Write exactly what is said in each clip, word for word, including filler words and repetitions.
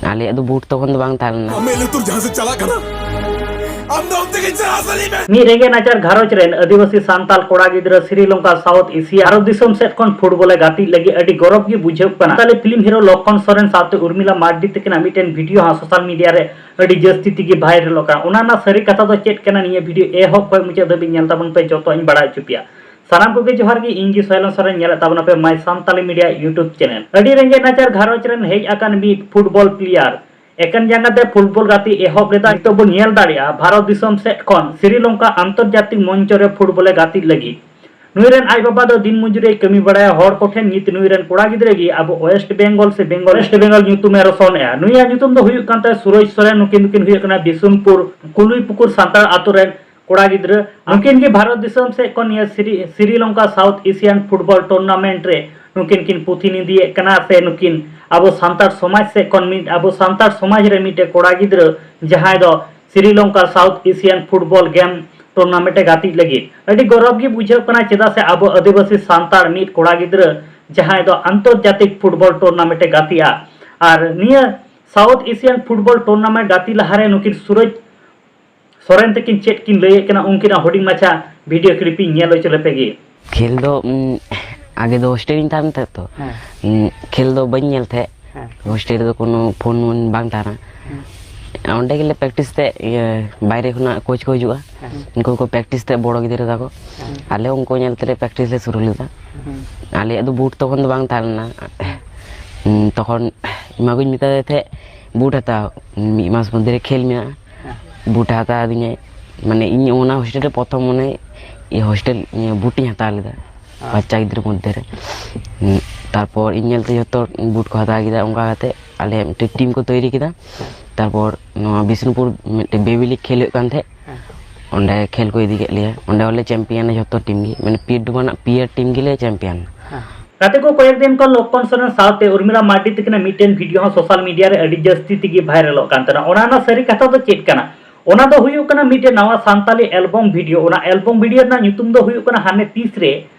ᱟᱞᱮᱭᱟᱜ ᱫᱚ ᱵᱩᱴ ᱛᱚᱠᱷᱚᱱ ᱫᱚ ᱵᱟᱝ ᱛᱟᱦᱮᱸ ᱞᱮᱱᱟ᱾ ᱟᱢ ᱢᱮ ᱞᱩᱛᱩᱨ ᱡᱟᱦᱟᱸ ᱥᱮᱫ ᱪᱟᱞᱟᱜ ᱠᱟᱱᱟ, ᱟᱢ ᱫᱚ ᱚᱱᱛᱮ ᱜᱮ ᱪᱟᱞᱟᱜ ᱥᱟᱱᱟᱧ ᱢᱮ᱾ ᱢᱤᱫ ᱨᱮᱸᱜᱮᱡ ᱱᱟᱪᱟᱨ ᱜᱷᱟᱨᱚᱸᱡᱽ ᱨᱮᱱ ᱟᱹᱫᱤᱵᱟᱹᱥᱤ ᱥᱟᱱᱛᱟᱲ ᱠᱚᱲᱟ ᱜᱤᱫᱽᱨᱟᱹ ᱥᱨᱤᱞᱚᱝᱠᱟ, ᱥᱟᱣᱩᱛᱷ ᱮᱥᱤᱭᱟ, ᱵᱷᱟᱨᱚᱛ ᱫᱤᱥᱚᱢ ᱥᱮᱫ ᱠᱷᱚᱱ ᱯᱷᱩᱴᱵᱚᱞ ᱮ ᱜᱟᱛᱮᱜ ᱞᱟᱹᱜᱤᱫ ᱟᱹᱰᱤ ᱜᱚᱨᱚᱵᱽ ᱜᱮ ᱵᱩᱡᱷᱟᱹᱜ ᱠᱟᱱᱟ᱾ ᱥᱟᱱᱛᱟᱲᱤ ᱯᱷᱤᱞᱢ ᱦᱤᱨᱳ ᱞᱚᱠᱠᱷᱚᱱ ᱥᱚᱨᱮᱱ ᱥᱟᱶᱛᱮ ᱩᱨᱢᱤᱞᱟ ᱢᱟᱨᱰᱤ ᱛᱟᱹᱠᱤᱱᱟᱜ ᱢᱤᱫᱴᱮᱱ ᱵᱷᱤᱰᱤᱭᱳ ᱦᱚᱸ ᱥᱳᱥᱟᱞ ᱢᱤᱰᱤᱭᱟ ᱨᱮ ᱟᱹᱰᱤ ᱡᱟᱹᱥᱛᱤ ᱛᱮᱜᱮ ᱵᱷᱟᱭᱨᱟᱞᱚᱜ ᱠᱟᱱᱟ᱾ ᱚᱱᱟ ᱨᱮᱱᱟᱜ ᱥᱟᱹᱨᱤ ᱠᱟᱛᱷᱟ ᱫᱚ ᱪᱮᱫ ᱠᱟᱱᱟ, ᱱᱤᱭᱟᱹ ᱵᱷᱤᱰᱤᱭᱳ ᱮᱦᱚᱵ ᱠᱷᱚᱱ ᱢᱩᱪᱟᱹᱫ ᱫᱷᱟᱹᱵᱤᱡ ᱧᱮᱞ ᱛᱟᱵᱚᱱ ᱯᱮ, ᱡᱚᱛᱚ ᱤᱧ ᱵᱟᱲᱟᱭ ᱦᱚᱪᱚ ᱯᱮᱭᱟ᱾ ᱥᱟᱱᱟᱢ ᱠᱚᱜᱮ ᱡᱚᱦᱟᱨ ᱜᱮ, ᱤᱧ ᱜᱮ ᱥᱚᱭᱞᱚᱱ ᱥᱚᱨᱮᱱ, ᱧᱮᱞᱮᱫ ᱛᱟᱵᱚᱱᱟᱯᱮ My Santali Media YouTube channel᱾ ᱟᱹᱰᱤ ᱨᱮᱸᱜᱮᱡ ᱱᱟᱪᱟᱨ ᱜᱷᱟᱨᱚᱸᱡᱽ ᱨᱮᱱ ᱦᱮᱡ ᱟᱠᱟᱱ ᱢᱤᱫ ᱯᱷᱩᱴᱵᱚᱞ ᱯᱞᱮᱭᱟᱨ ᱮᱠᱮᱱ ᱡᱟᱸᱜᱟ ᱛᱮ ᱯᱷᱩᱴᱵᱚᱞ ᱜᱟᱛᱮ ᱮᱦᱚᱵ ᱞᱮᱫᱟ᱾ ᱱᱤᱛᱚᱜ ᱵᱚᱱ ᱧᱮᱞ ᱫᱟᱲᱮᱭᱟᱜᱼᱟ, ᱵᱷᱟᱨᱚᱛ ᱫᱤᱥᱚᱢ ᱥᱮᱫ ᱠᱷᱚᱱ ᱥᱨᱤᱞᱚᱝᱠᱟ ᱟᱱᱛᱚᱨᱡᱟᱛᱤᱠ ᱢᱚᱧᱪᱚ ᱨᱮ ᱯᱷᱩᱴᱵᱚᱞ ᱮ ᱜᱟᱛᱮᱜ ᱞᱟᱹᱜᱤᱫ᱾ ᱱᱩᱭ ᱨᱮᱱ ᱟᱡ ᱵᱟᱵᱟ ᱫᱚ ᱫᱤᱱ ᱢᱚᱡᱩᱨᱤᱭ ᱠᱟᱹᱢᱤ ᱵᱟᱲᱟᱭᱟ ᱦᱚᱲ ᱠᱚᱴᱷᱮᱱ᱾ ᱱᱤᱛ ᱱᱩᱭ ᱨᱮᱱ ᱠᱚᱲᱟ ᱜᱤᱫᱽᱨᱟᱹ ᱜᱮ ᱟᱵᱚ ᱳᱭᱮᱥᱴ ᱵᱮᱝᱜᱚᱞ ᱥᱮ ᱵᱮᱝᱜᱚᱞ, ᱳᱭᱮᱥᱴ ᱵᱮᱝᱜᱚᱞ ᱧᱩᱛᱩᱢᱮ ᱨᱚᱥᱚᱱᱮᱜᱼᱟ᱾ ᱱᱩᱭᱟᱜ ᱧᱩᱛᱩᱢ ᱫᱚ ᱦᱩᱭᱩᱜ ᱠᱟᱱ ᱛᱟᱭᱟ ᱥᱩᱨᱚᱡᱽ ᱥᱚᱨᱮᱱ᱾ ᱱᱩᱠᱤᱱ ᱫᱚᱠᱤᱱ ᱦᱩᱭᱩᱜ ᱠᱟᱱᱟ ᱵᱤᱥᱩᱱᱯᱩᱨ ᱠᱩᱞᱩᱭᱯᱩᱠᱩᱨ ᱥᱟᱱᱛᱟᱲ ᱟᱛᱳ ᱨᱮᱱ ᱠᱚᱲᱟ ᱜᱤᱫᱽᱨᱟᱹ᱾ ᱱᱩᱠᱤᱱ ᱜᱮ ᱵᱷᱟᱨᱚᱛ ᱫᱤᱥᱚᱢ ᱥᱮᱫ ᱠᱷᱚᱱ ᱱᱤᱭᱟᱹ Sri-, Sri Lanka south Asian football tournament ᱨᱮ ᱱᱩᱠᱤᱱ ᱠᱤᱱ ᱯᱨᱚᱛᱤᱱᱤᱫᱷᱤᱭᱮᱫ ᱠᱟᱱᱟ, ᱥᱮ ᱱᱩᱠᱤᱱ ᱟᱵᱚ ᱥᱟᱱᱛᱟᱲ ᱥᱚᱢᱟᱡᱽ ᱥᱮᱫ ᱠᱷᱚᱱ ᱢᱤᱫ, ᱟᱵᱚ ᱥᱟᱱᱛᱟᱲ ᱥᱚᱢᱟᱡᱽ ᱨᱮ ᱢᱤᱫᱴᱮᱡ ᱠᱚᱲᱟ ᱜᱤᱫᱽᱨᱟᱹ ᱡᱟᱦᱟᱸᱭ ᱫᱚ ᱥᱨᱤᱞᱚᱝᱠᱟ ᱥᱟᱣᱩᱛᱷ ᱮᱥᱤᱭᱟᱱ ᱯᱷᱩᱴᱵᱚᱞ ᱜᱮᱢ ᱴᱩᱨᱱᱟᱢᱮᱱᱴ ᱮ ᱜᱟᱛᱮᱜ ᱞᱟᱹᱜᱤᱫ᱾ ᱟᱹᱰᱤ ᱜᱚᱨᱚᱵᱽ ᱜᱮ ᱵᱩᱡᱷᱟᱹᱜ ᱠᱟᱱᱟ, ᱪᱮᱫᱟᱜ ᱥᱮ ᱟᱵᱚ ᱟᱹᱫᱤᱵᱟᱹᱥᱤ ᱥᱟᱱᱛᱟᱲ ᱢᱤᱫ ᱠᱚᱲᱟ ᱜᱤᱫᱽᱨᱟᱹ ᱡᱟᱦᱟᱸᱭ ᱫᱚ ᱟᱱᱛᱚᱨᱡᱟᱛᱤᱠ ᱯᱷᱩᱴᱵᱚᱞ ᱴᱩᱨᱱᱟᱢᱮᱱᱴ ᱮ ᱜᱟᱛᱮᱜᱼᱟ᱾ ᱟᱨ ᱱᱤᱭᱟᱹ ᱥᱟᱣᱩᱛᱷ ᱮᱥᱤᱭᱟᱱ ᱯᱷᱩᱴᱵᱚᱞ ᱴᱩᱨᱱᱟᱢᱮᱱᱴ ᱜᱟᱛᱮ ᱞᱟᱦᱟᱨᱮ ᱱᱩᱠᱤᱱ ᱥᱩᱨᱚᱡᱽ ᱥᱚᱨᱮᱱ ᱛᱟᱹᱠᱤᱱ ᱪᱮᱫ ᱠᱤᱱ ᱞᱟᱹᱭᱮᱫ ᱠᱟᱱᱟ, ᱩᱱᱠᱤᱱᱟᱜ ᱦᱩᱰᱤᱧ ᱢᱟᱪᱷᱟ ᱵᱷᱤᱰᱤᱭᱳ ᱠᱞᱤᱯ ᱤᱧ ᱧᱮᱞ ᱦᱚᱪᱚ ᱞᱮᱯᱮ ᱜᱮ᱾ ᱠᱷᱮᱞ ᱫᱚ, ᱩᱢ, ᱟᱜᱮ ᱫᱚ ᱦᱳᱥᱴᱮᱞ ᱨᱤᱧ ᱛᱟᱦᱮᱱ ᱛᱟᱦᱮᱸᱫ ᱛᱚ᱾ ᱦᱮᱸ᱾ ᱩᱢ, ᱠᱷᱮᱞ ᱫᱚ ᱵᱟᱹᱧ ᱧᱮᱞ ᱛᱟᱦᱮᱸᱫ᱾ ᱦᱮᱸ᱾ ᱦᱳᱥᱴᱮᱞ ᱨᱮᱫᱚ ᱠᱳᱱᱳ ᱯᱷᱳᱱ ᱢᱳᱱ ᱵᱟᱝ ᱛᱟᱦᱮᱱᱟ᱾ ᱦᱮᱸ᱾ ᱚᱸᱰᱮ ᱜᱮᱞᱮ ᱯᱨᱮᱠᱴᱤᱥ ᱛᱮ, ᱤᱭᱟᱹ, ᱵᱟᱭᱨᱮ ᱠᱷᱚᱱᱟᱜ ᱠᱳᱪ ᱠᱚ ᱦᱤᱡᱩᱜᱼᱟ᱾ ᱦᱮᱸ᱾ ᱩᱱᱠᱩ ᱠᱚ ᱯᱨᱮᱠᱴᱤᱥ ᱛᱮ ᱵᱚᱲᱚ ᱜᱤᱫᱽᱨᱟᱹ ᱛᱟᱠᱚ᱾ ᱦᱮᱸ᱾ ᱟᱞᱮ ᱩᱱᱠᱩ ᱧᱮᱞ ᱛᱮᱞᱮ ᱯᱨᱮᱠᱴᱤᱥ ᱞᱮ ᱥᱩᱨᱩ ᱞᱮᱫᱟ᱾ ᱦᱮᱸ᱾ ᱟᱞᱮᱭᱟᱜ ᱫᱚ ᱵᱩᱴ ᱛᱚᱠᱷᱚᱱ ᱫᱚ ᱵᱟᱝ ᱛᱟᱦᱮᱸ ᱞᱮᱱᱟ᱾ ᱦᱮᱸ᱾ ᱩᱢ, ᱛᱚᱠᱷᱚᱱ ᱤᱧ ᱢᱟᱜᱚᱧ ᱢᱮᱛᱟᱫᱮ ᱛᱟᱦᱮᱸᱫ ᱵᱩᱴ ᱦᱟᱛᱟᱣ, ᱢᱤᱫ ᱢᱟᱥ ᱢᱚᱫᱽᱫᱷᱮ ᱨᱮ ᱠᱷᱮᱞ ᱢᱮᱱᱟᱜᱼᱟ᱾ ᱦᱮᱸ᱾ ᱵᱩᱴ ᱦᱟᱛᱟᱣ ᱟᱹᱫᱤᱧᱟᱭ, ᱢᱟᱱᱮ ᱤᱧ ᱚᱱᱟ ᱦᱳᱥᱴᱮᱞ ᱨᱮ ᱯᱨᱚᱛᱷᱚᱢ ᱢᱟᱱᱮ ᱤᱭᱟᱹ ᱦᱳᱥᱴᱮᱞ ᱤᱭᱟᱹ ᱵᱩᱴ ᱤᱧ ᱦᱟᱛᱟᱣ ᱞᱮᱫᱟ᱾ ᱦᱮᱸ᱾ ᱵᱟᱪᱪᱟ ᱜᱤᱫᱽᱨᱟᱹ ᱢᱚᱫᱽᱫᱷᱮ ᱨᱮ᱾ ᱦᱩᱸ, ᱛᱟᱨᱯᱚᱨ ᱤᱧ ᱧᱮᱞᱛᱮ ᱡᱚᱛᱚ ᱵᱩᱴ ᱠᱚ ᱦᱟᱛᱟᱣ ᱠᱮᱫᱟ, ᱚᱱᱠᱟ ᱠᱟᱛᱮ ᱟᱞᱮ ᱢᱤᱫᱴᱮᱱ ᱴᱤᱢ ᱠᱚ ᱛᱳᱭᱨᱤ ᱠᱮᱫᱟ᱾ ᱦᱮᱸ᱾ ᱛᱟᱨᱯᱚᱨ ᱱᱚᱣᱟ ᱵᱤᱥᱱᱩᱯᱩᱨ ᱢᱤᱫᱴᱮᱱ ᱵᱮᱵᱤ ᱞᱤᱜᱽ ᱠᱷᱮᱞ ᱦᱩᱭᱩᱜ ᱠᱟᱱ ᱛᱟᱦᱮᱸᱫ, ᱦᱮᱸ᱾ ᱚᱸᱰᱮ ᱠᱷᱮᱞ ᱠᱚ ᱤᱫᱤ ᱠᱮᱫ ᱞᱮᱭᱟ᱾ ᱚᱸᱰᱮ ᱦᱚᱸᱞᱮ ᱪᱟᱢᱯᱤᱭᱟᱱᱟ ᱡᱚᱛᱚ ᱴᱤᱢ ᱜᱮ, ᱢᱟᱱᱮ ᱯᱤᱭᱟᱨ ᱴᱩ ᱢᱟᱱᱟᱜ ᱯᱤᱭᱟᱨ ᱴᱤᱢ ᱜᱮᱞᱮ ᱪᱟᱢᱯᱤᱭᱟᱱᱟ᱾ ᱦᱮᱸ᱾ ᱜᱟᱛᱮ ᱠᱚ, ᱠᱚᱭᱮᱠ ᱫᱤᱱ ᱠᱷᱚᱱ ᱞᱚᱠᱠᱷᱚᱱ ᱥᱚᱨᱮᱱ ᱥᱟᱶᱛᱮ ᱩᱨᱢᱤᱞᱟ ᱢᱟᱨᱰᱤ ᱛᱟᱹᱠᱤᱱᱟᱜ ᱢᱤᱫᱴᱮᱱ ᱵᱷᱤᱰᱤᱭᱳ ᱦᱚᱸ ᱥᱳᱥᱟᱞ ᱢᱤᱰᱤᱭᱟ ᱨᱮ ᱟᱹᱰᱤ ᱡᱟᱹᱥᱛᱤ ᱛᱮᱜᱮ ᱵᱷᱟᱭᱨᱟᱞᱚᱜ ᱠᱟᱱ ᱛᱟᱦᱮᱱᱟ᱾ ᱚᱱᱟ ᱨᱮᱱᱟᱜ ᱥᱟᱹᱨᱤ ᱠᱟᱛᱷᱟ ᱫᱚ ᱪᱮᱫ ᱠᱟᱱᱟ? ᱚᱱᱟ ᱫᱚ ᱦᱩᱭᱩᱜ ᱠᱟᱱᱟ ᱢᱤᱫᱴᱮᱱ ᱱᱟᱣᱟ ᱥᱟᱱᱛᱟᱞᱤ ᱮᱞᱵᱚᱢ ᱵᱷᱤᱰᱤᱭᱳ᱾ ᱚᱱᱟ ᱮᱞᱵᱚᱢ ᱵᱷᱤᱰᱤᱭᱳ ᱨᱮᱱᱟᱜ ᱧᱩᱛᱩᱢ ᱫᱚ ᱦᱩᱭᱩᱜ ᱠᱟᱱᱟ ᱦᱟᱱᱮ ᱛᱤᱥ ᱨᱮ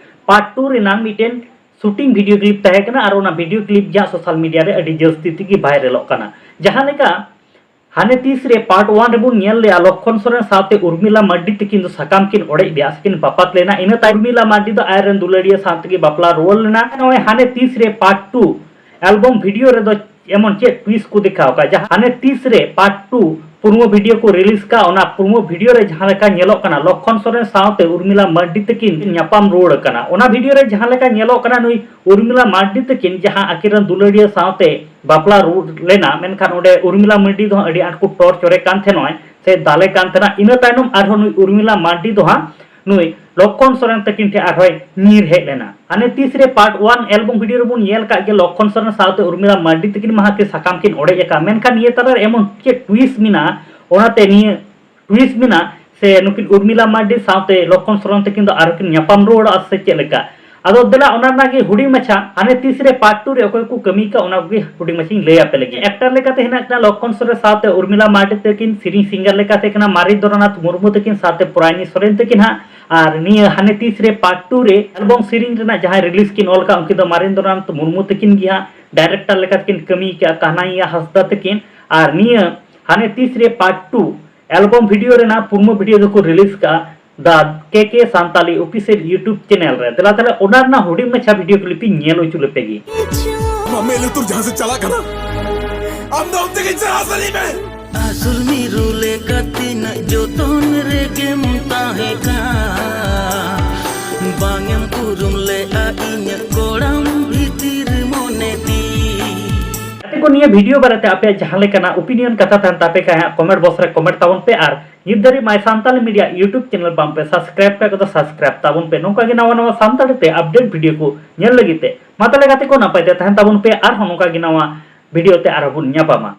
ᱯᱟᱨᱴ ᱴᱩ ᱨᱮᱱᱟᱜ ᱢᱤᱫᱴᱮᱱ ᱥᱩᱴᱤᱝ ᱵᱷᱤᱰᱤᱭᱳ ᱠᱞᱤᱯ ᱛᱟᱦᱮᱸ ᱠᱟᱱᱟ ᱟᱨ ᱚᱱᱟ ᱵᱷᱤᱰᱤᱭᱳ ᱠᱞᱤᱯ ᱡᱟᱦᱟᱸ ᱥᱳᱥᱟᱞ ᱢᱤᱰᱤᱭᱟ ᱨᱮ ᱟᱹᱰᱤ ᱡᱟᱹᱥᱛᱤ ᱛᱮᱜᱮ ᱵᱷᱟᱭᱨᱟᱞᱚᱜ ᱠᱟᱱᱟ᱾ ᱡᱟᱦᱟᱸ ᱞᱮᱠᱟ ᱦᱟᱱᱮ ᱛᱤᱥ ᱨᱮ ᱯᱟᱨᱴ ᱚᱣᱟᱱ ᱨᱮᱵᱚᱱ ᱧᱮᱞ ᱞᱮᱜᱼᱟ, ᱞᱚᱠᱠᱷᱚᱱ ᱥᱚᱨᱮᱱ ᱥᱟᱶᱛᱮ ᱩᱨᱢᱤᱞᱟ ᱢᱟᱨᱰᱤ ᱛᱟᱹᱠᱤᱱ ᱫᱚ ᱥᱟᱠᱟᱢ ᱠᱤᱱ ᱚᱲᱮᱡ ᱞᱮᱜᱼᱟ ᱥᱮ ᱠᱤᱱ ᱵᱟᱯᱟᱛ ᱞᱮᱱᱟ᱾ ᱤᱱᱟᱹ ᱛᱟᱭᱚᱢ ᱩᱨᱢᱤᱞᱟ ᱢᱟᱨᱰᱤ ᱫᱚ ᱟᱡ ᱨᱮᱱ ᱫᱩᱞᱟᱹᱲᱤᱭᱟᱹ ᱥᱟᱶ ᱛᱮᱜᱮ ᱵᱟᱯᱞᱟ ᱨᱩᱣᱟᱹᱲ ᱞᱮᱱᱟ᱾ ᱱᱚᱜᱼᱚᱭ ᱦᱟᱱᱮ ᱛᱤᱥ ᱨᱮ ᱯᱟᱨᱴ ᱴᱩ ᱮᱞᱵᱚᱢ ᱵᱷᱤᱰᱤᱭᱳ ᱨᱮᱫᱚ ᱮᱢᱚᱱ ᱪᱮᱫ ᱴᱩᱭᱤᱥᱴ ᱠᱚ ᱫᱮᱠᱷᱟᱣ ᱠᱟᱜᱼᱟ, ᱡᱟᱦᱟᱸ ᱦᱟᱱᱮ ᱛᱤᱥ ᱨᱮ ᱯᱟᱨᱴ ᱴᱩ ᱯᱨᱳᱢᱳ ᱵᱷᱤᱰᱤᱭᱳ ᱠᱚ ᱨᱤᱞᱤᱡᱽ ᱠᱟᱜᱼᱟ᱾ ᱚᱱᱟ ᱯᱨᱳᱢᱳ ᱵᱷᱤᱰᱤᱭᱳ ᱨᱮ ᱡᱟᱦᱟᱸ ᱞᱮᱠᱟ ᱧᱮᱞᱚᱜ ᱠᱟᱱᱟ, ᱞᱚᱠᱠᱷᱚᱱ ᱥᱚᱨᱮᱱ ᱥᱟᱶᱛᱮ ᱩᱨᱢᱤᱞᱟ ᱢᱟᱨᱰᱤ ᱛᱟᱹᱠᱤᱱ ᱧᱟᱯᱟᱢ ᱨᱩᱣᱟᱹᱲ ᱟᱠᱟᱱᱟ᱾ ᱚᱱᱟ ᱵᱷᱤᱰᱤᱭᱳ ᱨᱮ ᱡᱟᱦᱟᱸ ᱞᱮᱠᱟ ᱧᱮᱞᱚᱜ ᱠᱟᱱᱟ, ᱱᱩᱭ ᱩᱨᱢᱤᱞᱟ ᱢᱟᱨᱰᱤ ᱛᱟᱹᱠᱤᱱ ᱡᱟᱦᱟᱸ ᱟᱹᱠᱤᱱ ᱨᱮᱱ ᱫᱩᱞᱟᱹᱲᱤᱭᱟᱹ ᱥᱟᱶᱛᱮ ᱵᱟᱯᱞᱟ ᱨᱩᱣᱟᱹᱲ ᱞᱮᱱᱟ, ᱢᱮᱱᱠᱷᱟᱱ ᱚᱸᱰᱮ ᱩᱨᱢᱤᱞᱟ ᱢᱟᱨᱰᱤ ᱫᱚ ᱦᱟᱸᱜ ᱟᱹᱰᱤ ᱟᱸᱴ ᱠᱚ ᱴᱚᱨᱪᱚᱨᱮ ᱠᱟᱱ ᱛᱟᱦᱮᱱᱚᱜᱼᱟ ᱥᱮ ᱫᱟᱞᱮ ᱠᱟᱱ ᱛᱟᱦᱮᱱᱟ᱾ ᱤᱱᱟᱹ ᱛᱟᱭᱱᱚᱢ ᱟᱨᱦᱚᱸ ᱱᱩᱭ ᱩᱨᱢᱤᱞᱟ ᱢᱟᱨᱰᱤ ᱫᱚ ᱦᱟᱸᱜ ᱱᱩᱭ ᱞᱚᱠᱠᱷᱚᱱ ᱥᱚᱨᱮᱱ ᱛᱟᱹᱠᱤᱱ ᱴᱷᱮᱱ ᱟᱨᱦᱚᱸᱭ ᱧᱤᱨ ᱦᱮᱡ ᱞᱮᱱᱟ᱾ ᱦᱟᱱᱮ ᱛᱤᱥ ᱨᱮ ᱯᱟᱨᱴ ᱚᱣᱟᱱ ᱮᱞᱵᱚᱢ ᱵᱷᱤᱰᱤᱭᱳ ᱨᱮᱵᱚᱱ ᱧᱮᱞ ᱠᱟᱜ ᱜᱮ, ᱞᱚᱠᱠᱷᱚᱱ ᱥᱚᱨᱮᱱ ᱥᱟᱶᱛᱮ ᱩᱨᱢᱤᱞᱟ ᱢᱟᱨᱰᱤ ᱛᱟᱹᱠᱤᱱ ᱢᱟ ᱦᱟᱸᱜ ᱥᱟᱠᱟᱢ ᱠᱤᱱ ᱚᱲᱮᱡ ᱟᱠᱟᱫ, ᱢᱮᱱᱠᱷᱟᱱ ᱱᱤᱭᱟᱹ ᱛᱟᱞᱟᱨᱮ ᱮᱢᱚᱱ ᱪᱮᱫ ᱴᱩᱭᱤᱥᱴ ᱢᱮᱱᱟᱜᱼᱟ, ᱚᱱᱟᱛᱮ ᱱᱤᱭᱟᱹ ᱴᱩᱭᱤᱥᱴ ᱢᱮᱱᱟᱜᱼᱟ ᱥᱮ ᱱᱩᱠᱤᱱ ᱩᱨᱢᱤᱞᱟ ᱢᱟᱨᱰᱤ ᱥᱟᱶᱛᱮ ᱞᱚᱠᱠᱷᱚᱱ ᱥᱚᱨᱮᱱ ᱛᱟᱹᱠᱤᱱ ᱫᱚ ᱟᱨᱦᱚᱸ ᱠᱤᱱ ᱧᱟᱯᱟᱢ ᱨᱩᱣᱟᱹᱲᱚᱜᱼᱟ ᱥᱮ ᱪᱮᱫ ᱞᱮᱠᱟ? ᱟᱫᱚ ᱫᱮᱞᱟ ᱚᱱᱟ ᱨᱮᱱᱟᱜ ᱜᱮ ᱦᱩᱰᱤᱧ ᱢᱟᱪᱷᱟ ᱦᱟᱱᱮ ᱛᱤᱥ ᱨᱮ ᱯᱟᱨᱴ ᱴᱩ ᱨᱮ ᱚᱠᱚᱭ ᱠᱚ ᱠᱟᱹᱢᱤ ᱠᱟᱜ, ᱚᱱᱟ ᱠᱚᱜᱮ ᱦᱩᱰᱤᱧ ᱢᱟᱪᱷᱟᱧ ᱞᱟᱹᱭ ᱟᱯᱮ ᱞᱟᱹᱜᱤᱫ᱾ ᱮᱠᱴᱟᱨ ᱞᱮᱠᱟᱛᱮ ᱦᱮᱱᱟᱜ ᱠᱤᱱᱟ ᱞᱚᱠᱠᱷᱚᱱ ᱥᱚᱨᱮᱱ ᱥᱟᱶᱛᱮ ᱩᱨᱢᱤᱞᱟ ᱢᱟᱨᱰᱤ ᱛᱟᱹᱠᱤᱱ, ᱥᱮᱨᱮᱧ ᱥᱤᱝᱜᱟᱨ ᱞᱮᱠᱟᱛᱮ ᱠᱟᱱᱟ ᱢᱟᱨᱤ ᱫᱚᱨᱚᱱᱟᱛᱷ ᱢᱩᱨᱢᱩ ᱛᱟᱹᱠᱤᱱ ᱥᱟᱶᱛᱮ ᱯᱚᱨᱟᱭᱱᱤ ᱥᱚᱨᱮᱱ ᱛᱟᱹᱠᱤᱱ ᱦᱟᱸᱜ᱾ ᱟᱨ ᱱᱤᱭᱟᱹ ᱦᱟᱱᱮ ᱛᱤᱥ ᱨᱮ ᱯᱟᱨᱴ ᱴᱩ ᱨᱮ ᱮᱞᱵᱚᱢ ᱥᱮᱨᱮᱧ ᱨᱮᱱᱟᱜ ᱡᱟᱦᱟᱸᱭ ᱨᱤᱞᱤᱡᱽ ᱠᱤᱱ ᱚᱞ ᱠᱟᱜ, ᱩᱱᱠᱤᱱ ᱫᱚ ᱢᱟᱨᱤ ᱫᱚᱨᱚᱱᱟᱛᱷ ᱢᱩᱨᱢᱩ ᱛᱟᱹᱠᱤᱱ ᱜᱮ ᱦᱟᱸᱜ ᱰᱟᱭᱨᱮᱠᱴᱟᱨ ᱞᱮᱠᱟᱛᱮ ᱠᱤᱱ ᱠᱟᱹᱢᱤ ᱠᱟᱜᱼᱟ, ᱠᱟᱱᱦᱟᱭᱭᱟ ᱦᱟᱸᱥᱫᱟ ᱛᱟᱹᱠᱤᱱ᱾ ᱟᱨ ᱱᱤᱭᱟᱹ ᱦᱟᱱᱮ ᱛᱤᱥ ᱨᱮ ᱯᱟᱨᱴ ᱴᱩ ᱮᱞᱵᱚᱢ ᱵᱷᱤᱰᱤᱭᱳ ᱨᱮᱱᱟᱜ ᱯᱨᱳᱢᱳ ᱵᱷᱤᱰᱤᱭᱳ ᱫᱚᱠᱚ ᱨᱤᱞᱤᱡᱽ ᱠᱟᱜᱼᱟ ᱫᱟ ᱠᱮ ᱠᱮ ᱥᱟᱱᱛᱟᱞᱤ ᱚᱯᱷᱤᱥᱤᱭᱟᱞ YouTube ᱪᱮᱱᱮᱞ ᱨᱮ᱾ ᱫᱮᱞᱟ ᱛᱟᱦᱞᱮ ᱚᱱᱟ ᱨᱮᱱᱟᱜ ᱦᱩᱰᱤᱧ ᱢᱟᱪᱷᱟ ᱵᱷᱤᱰᱤᱭᱳ ᱠᱞᱤᱯ ᱤᱧ ᱧᱮᱞ ᱦᱚᱪᱚ ᱞᱮᱯᱮ ᱜᱮ᱾ ᱟᱢᱟᱜ ᱢᱮᱫ ᱞᱩᱛᱩᱨ ᱡᱟᱦᱟᱸ ᱥᱮᱫ ᱪᱟᱞᱟᱜ ᱠᱟᱱᱟ, ᱟᱢ ᱫᱚ ᱚᱱᱛᱮ ᱜᱮ ᱪᱟᱞᱟᱣ ᱥᱟᱹᱨᱤ ᱢᱮ᱾ ᱟᱹᱥᱩᱞ ᱢᱤᱨᱩ ᱞᱮᱠᱟ ᱛᱤᱱᱟᱹᱜ ᱡᱚᱛᱚᱱ ᱨᱮᱜᱮᱢ ᱛᱟᱦᱮᱸ ᱠᱟᱱ, ᱵᱟᱝ ᱮᱢ ᱩᱨᱩᱢ ᱞᱮᱫᱼᱟ ᱤᱧᱟᱹᱜ ᱠᱚᱲᱟᱢ ᱵᱷᱤᱛᱤᱨ ᱢᱚᱱᱮ ᱛᱤᱧ᱾ ᱜᱟᱛᱮ ᱠᱚ, ᱱᱤᱭᱟᱹ ᱵᱷᱤᱰᱤᱭᱳ ᱵᱟᱨᱮᱛᱮ ᱟᱯᱮᱭᱟᱜ ᱡᱟᱦᱟᱸ ᱞᱮᱠᱟᱱᱟᱜ ᱚᱯᱤᱱᱤᱭᱚᱱ ᱠᱟᱛᱷᱟ ᱛᱟᱦᱮᱱ ᱛᱟᱯᱮ ᱠᱷᱟᱱ ᱦᱟᱸᱜ ᱠᱚᱢᱮᱱᱴ ᱵᱚᱠᱥ ᱨᱮ ᱠᱚᱢᱮᱱᱴ ᱛᱟᱵᱚᱱ ᱯᱮ, ᱟᱨ ᱱᱤᱛ ᱫᱷᱟᱹᱨᱤᱡ My Santali Media YouTube channel ᱵᱟᱝ ᱯᱮ ᱥᱟᱵᱥᱠᱨᱟᱭᱤᱵ ᱠᱟᱜ ᱠᱚᱫᱚ ᱥᱟᱵᱥᱠᱨᱟᱭᱤᱵ ᱛᱟᱵᱚᱱ ᱯᱮ᱾ ᱱᱚᱝᱠᱟ ᱜᱮ ᱱᱟᱣᱟ ᱱᱟᱣᱟ ᱥᱟᱱᱛᱟᱲᱤ ᱛᱮ ᱟᱯᱰᱮᱴ ᱵᱷᱤᱰᱤᱭᱳ ᱠᱚ ᱧᱮᱞ ᱞᱟᱹᱜᱤᱫ ᱛᱮ᱾ ᱢᱟ ᱛᱟᱦᱞᱮ ᱜᱟᱛᱮ ᱠᱚ, ᱱᱟᱯᱟᱭ ᱛᱮ ᱛᱟᱦᱮᱱ ᱛᱟᱵᱚᱱ ᱯᱮ, ᱟᱨᱦᱚᱸ ᱱᱚᱝᱠᱟ ᱜᱮ ᱱᱟᱣᱟ ᱵᱷᱤᱰᱤᱭᱳ ᱛᱮ ᱟᱨᱦᱚᱸ ᱵᱚᱱ ᱧᱟᱯᱟᱢᱟ᱾